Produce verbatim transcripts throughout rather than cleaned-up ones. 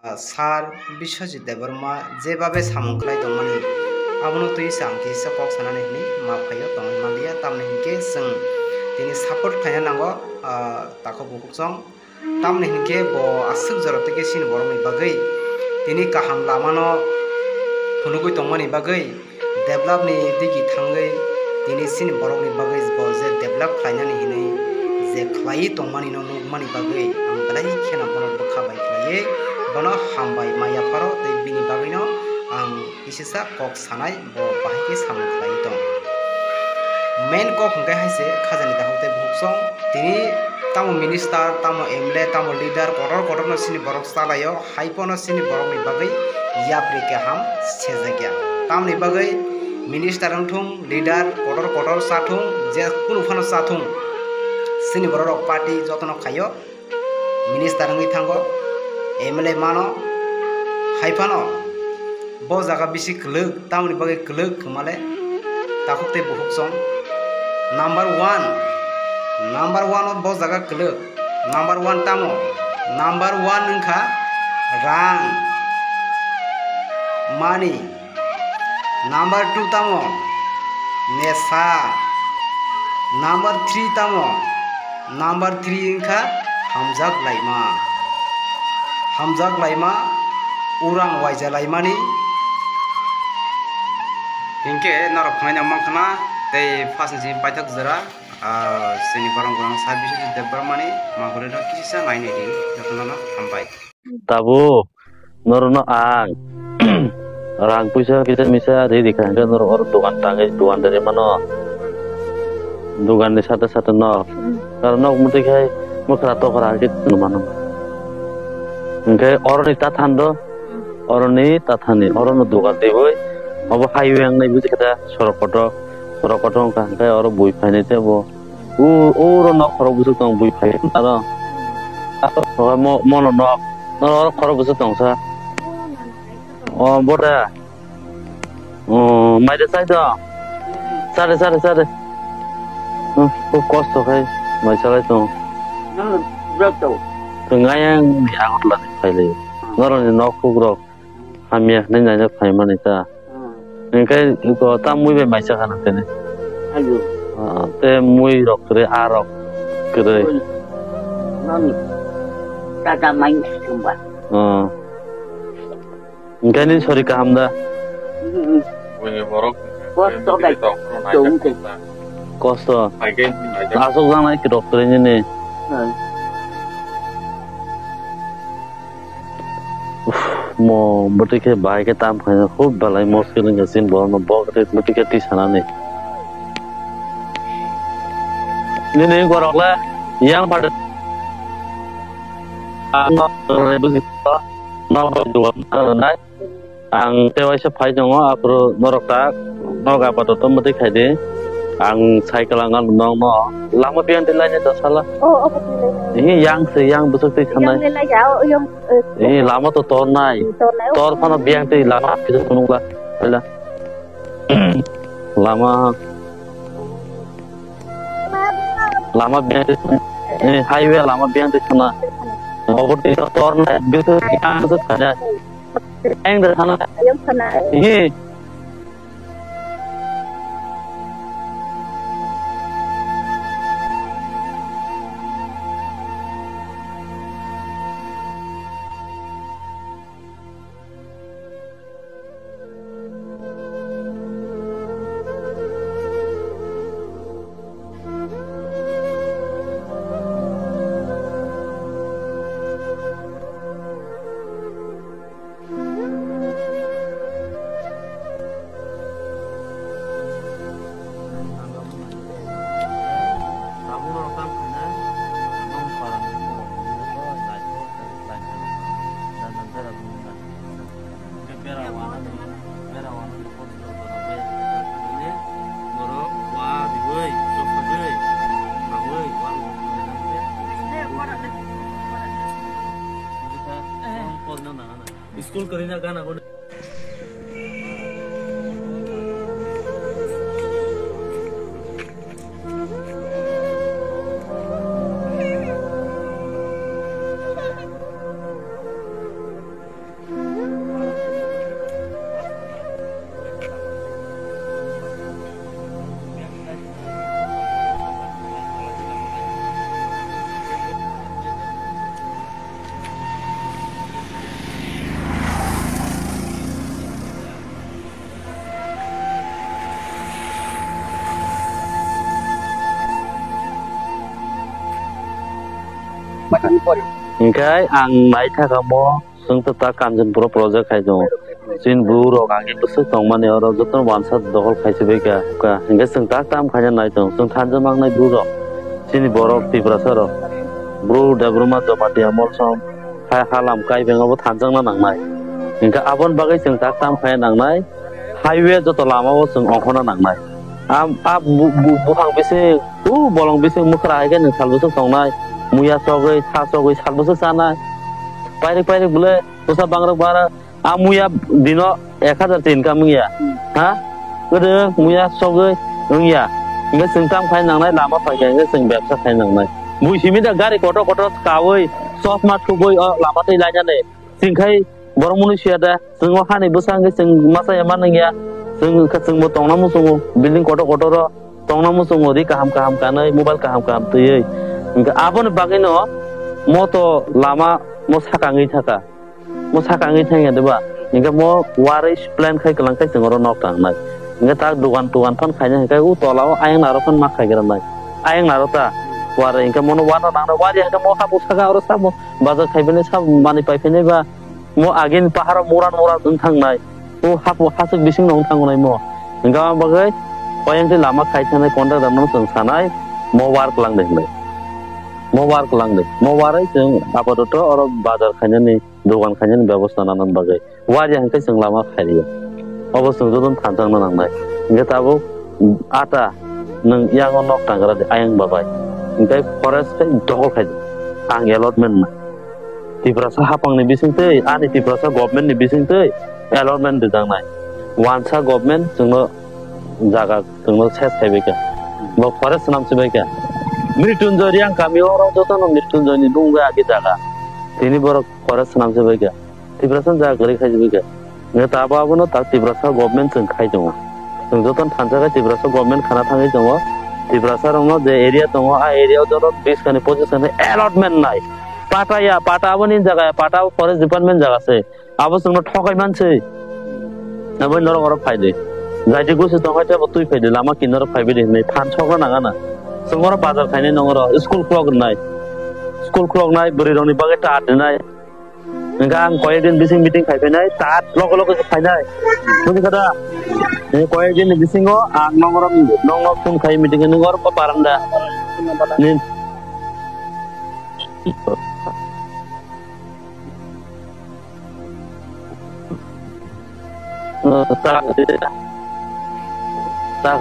Sir Biswajit Debbarma jebabe samung khlai tongmani, abono twi se ang kisa kok sanani hwnwi ma phaio tongwi manliya, tamni hinkhe chwng tini support khlaina nango, ah, takhuk bukhuk chwng. Tamni hinkhe bo aswk jora tei khe chini borokni bagwi tini kaham lamano phunugwi tongmani bagwi, developni digi thangwi tini chini borokni bagwi bo je develop khlainani hinwi je khlaiwi tongmani no nukmani bagwi ang belai kheno bono bwkha bai khlaiwi bono hambai ma yapharo tei bini bagwino ang kisisa kok sanai bo bahai khe samung khlaiwi tong. Main kok hwnkhe hai se khajani dakhuk tei bukhuk song tini tamo minister, tamo M L A, tamo leader kotor kotorno chini borok chalaio. Hai phano chini borokni bagwi yapri kaham sejakya. Tamoni bagwi minister wngthung, leader kotor kotor chathung, je kunu phano chathung, chini borok rok party jotono khaio, minister wngwi thango, M L A mano, hai phano bo jaga bisi kwlwk, tamoni bagwi kwlwk hwnmale takhuk tei bukhuk song number one, number one o bo jaga kwlwk. Number one tamo? Number one wngkha rang, money. Number two tamo? Nesa. Number three tamo? Number three wngkha hamjak laima. Hamjak laima, urang waija laimani. Hinkhe norok phwnaina mankha na tei first ni simi paithak jora, ah, chini borok gorang sir Biswajit Debbarmani mangkhorino kisisa nainai di, jotono no hambai. Tabuk norokno ang rang puisa kisa misa ri rikha hwnkhe norok oro dogan tangwi dogan rwui mano. Dogan ni sate sate no. Karon nok mwtwi khai mwkhra tokhra hwnkhe tongmano. Hwnkhe oroni tathan do, oroni tathani, orono dogan twiwi obo highway wngnai buji khe ta sorok kotor, sorok kotor wngkha hwnkhe oro bui phainai tei bo. O, oro nok khorok bwswk tong bui phai aro. Aro mo, mono nok. Oro khorok bwswk tong sa. O, bota. O, mai de sai do. Sare, sare, sare. O, khub kosto khai mai salai tong. Tong ayang ni agotla ni phai lai. Norok ni nok khuk rok. Hamya hinwi naina phaimani ta. Hmm. Hinkhe iko ta mui bai maisa khana tene. Ayo. Ah, te mui rok kwrwi, ah rok kwrwi. Oi. Nani? Tata mai sumba. Ah. Hinkhe ni sori kaham da? Hmm. Buini borok. Kosto bai. Tong khe. Kosto. Hai khe ni naijak. Aswk janai kwrwi nini. Hmm. Uff, mo bwtwi khe bahai khe tam khaina khub belai muskil wngkha chini borokno bo khe bwtwi khe twi sanani. Nini borok le yang pada ang tei waisa phai tongo, aphuru norok ta nok apato tongma twi khai di. Ang cycle ang ano nokno lama biyang twi lainai ta sala. Oh, apa twi lainai? Hi yang se yang bwswk twi sanai. Yang le lai ya, oh, yang, eh, hi lama to tor nai. Tor nai, oh. Tor phano biyang twi lama kisa phunukla. Paila. Lama. Lama biyang twi, eh, highway lama biyang twi sana. Obo twi tor nai, bwswk yang bwswk sanai. Eng da sana. Ayam sana. Hi. School kwrwina gana hwn. Hinkhe ang nai thaka mo, chwng to ta Kanchanpur project khai tongo. Chini bwrwi rok age bwswk tongmani oro jotono wansa dokhol khai se bai kha. Hinkhe chwng ta tam khaina nai tongo. Chwng thansa mangnai bwrwi rok. Chini borok Tiprasa rok. Bru Debbarma Jamatia Molsom. Hai halam kaibeng obo thansa wngna nangnai. Hinkhe aboni bagwi chwng ta tam khaina nangnai. Highway joto lama o chwng ongkhorna nangnai. Am, a bu-, bu-, buphang bising, u bolong bising mwkhra hai khe nwng sal bwswk tongnai, muya sogwi, sa sogwi sal bwswk chanai. Pairik pairik bwle bwsa bangrok bara, a muya dino ek hazar se income wngya. Ha? Godo muya sogwi wngya. Hinkhe chwng tam khai nangnai, lama phaikha hinkhe chwng bebsa khai nangnai. Bui simi da gari kotor kotor kaui, chosma thubui o lama twi lainani. Chwng khai borok mwnwi siya da, chwng o hani bwsa hwnkhe chwng masa ya man wngya, chwng wngkha chwngbo tongna muchungo, building kotor kotor o tongna muchungo, ri kaham kaham kanwi, mobile kaham kaham twiwi. Hwnkhe aboni bagwino mo to lama mo saka wngwi thaka, mo saka wngwi thangya diba? Hwnkhe mo warwi plan khai kwlang khai chwng oro nok tangnai. Hwnkhe tak dugan tugan phan khaina hwnkhe o tola o ayang naro phan ma khaigra nai, ayang naro ta warwi hwnkhe mono warno nangnai, wari hwnkhe mo hapuk saka oro sabo. Bazar khai phainai sabo manwi pai phainai ba, mo agini paharo muran muran wng thangnai, o hapu hasuk bising no wng thangnai mo. Hingke aboni bagwi oyang twi lama khai thangnai contractor no chwng sanai, mo work lang de hinwi. Mo work lang de. Mo warwi chwng apatoto oro bazar khainani, dogan khainani bebosta nanani bagwi. Wari hingke chwng lama khai rio. Obo chwng jotono thansa wngna nangnai. Hingke tabuk ata nwng yango nok tangra di ayang babai. Hingke forest khe dokhol khai di. Ang allotment na. Tiprasa hapangni bisingtwi, ani Tiprasa government ni bisingtwi allotment rijaknai. Wansa government chwngno jaga chwngno ses khaibaikha. Bo forest swnam sibaikha. Mrityunjoy Reang kami oro jotono Mrityunjoy ni bungwi agi jaga. Tini borok forest swnam sibaikha. Tiprasa jaga kwrwi khai sibaikha. Neta abo abono tak Tiprasa government chwng khai tongo. Chwng jotono thansa khe Tiprasa government khana thangwi tongo. Tiprasa rokno je area tongo, a area o joto bish kani pochis kani allotment nai. Pata ya, pata aboni jaga ya, pata abo forest department jaga se. Abo chwngno thokai manse. Abo norok oro phai de. Jaiti gusi tong hai tebo twi phai de, lama kinaro phai bidi hinwi phan sokna nang ana. Chwng oro bazar khainai nong oro school clock rwnai. School clock nai, bwrwi rokni bagwi ta at rwnai. Hingke ang koyek din bising meeting khai phainai, ta at logo logo se phainai. Buji kha da? Ni koyek din ni bisingo ang nong oro, nong no phone khai meeting ni oro baranda. Ni. Oh, tak, tak, tak.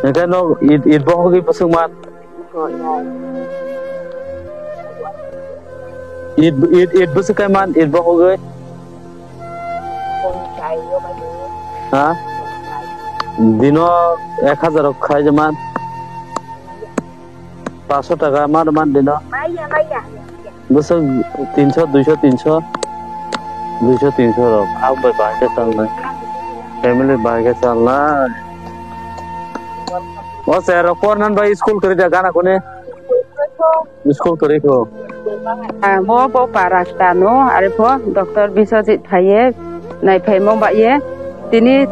Hingke no it, it bohogwi bwswk man. It, it, it bwswk kai man, it bohogwi. Ha? Dino ek hazar rok khai man. Paso taka ma man dino. Maya, maya. Bwswk tinso, duiso, tinso. Duiso, tinso rok. Ang bai bahai khe chalnai. Family bahai khe chalnai. O sir rok pornan bai school kwrwi da gana kune. School kwrwi kho. Amo bo parak tano, are pho Doctor Biswajit phaiye, nai phaimo ba ye. Tini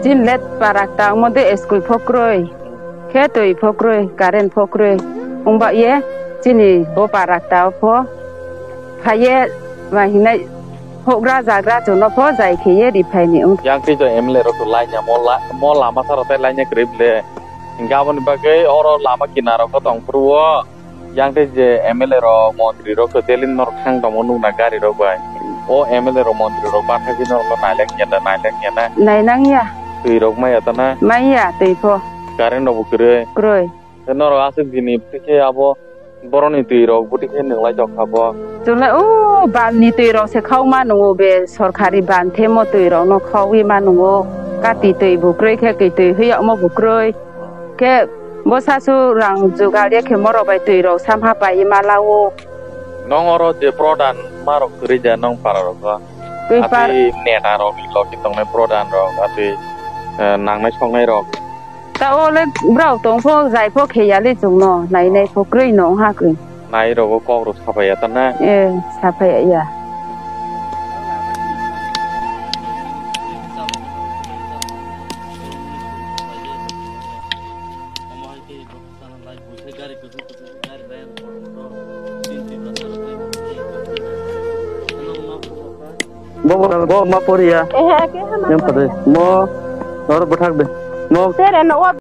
chin let parak ta mo de school pho kwrwi. Khe twi pho kwrwi, current pho kwrwi. Wng ba ye chini bo parak ta pho. Phaiye ma hinai hogra jagra chuno pho jai khe ye ri phaini wng. Yang twi jo M L A rok to laina mo la-, mo lama sara tai laina kwrwi ble. Hingke aboni bagwi oro lama kinaro kho tong phuru o. Yang tei je M L A rok, montri rok to daily norok thang tongmo nukna gari rok bai. O M L A rok, montri rok bathagwi norok no nailek ya da, nailek ya na. Nainang ya. Twi rok maya ta na. Maya twi pho. Current rok bo kwrwi. Kwrwi. Tei norok aswk dini bwtwi khe abo boroni twi rok bwtwi khe nwnglai tongkha bo. Chwla o bal ni twi rok se khau ma nungo be sorkari bal themo twi rok no khaui ma nungo. Kati twi bo kwrwi khe ki twi huyakmo bo kwrwi. Khe bwsa su rang jugal ya khe morok bai twi rok samha pai ma lao. Nong oro je prodhan ma rok kwrwi ja nong para rok o. Twi par- Atwi neta rok logi tongnai prodhan rok atwi, eh, nangnai songnai rok. Ta o le brao tong pho, jai pho khe ya le chwng no, nai nai pho kwrwi no wng ha kwrwi. Nai rogo kok rok sapai ya ta na? Eh, sapai ya. Bo bo bo ma poriya. Eh, eh, ke ha ma. Yang pada. Mo, nor bethak de. Mo. Tere no wa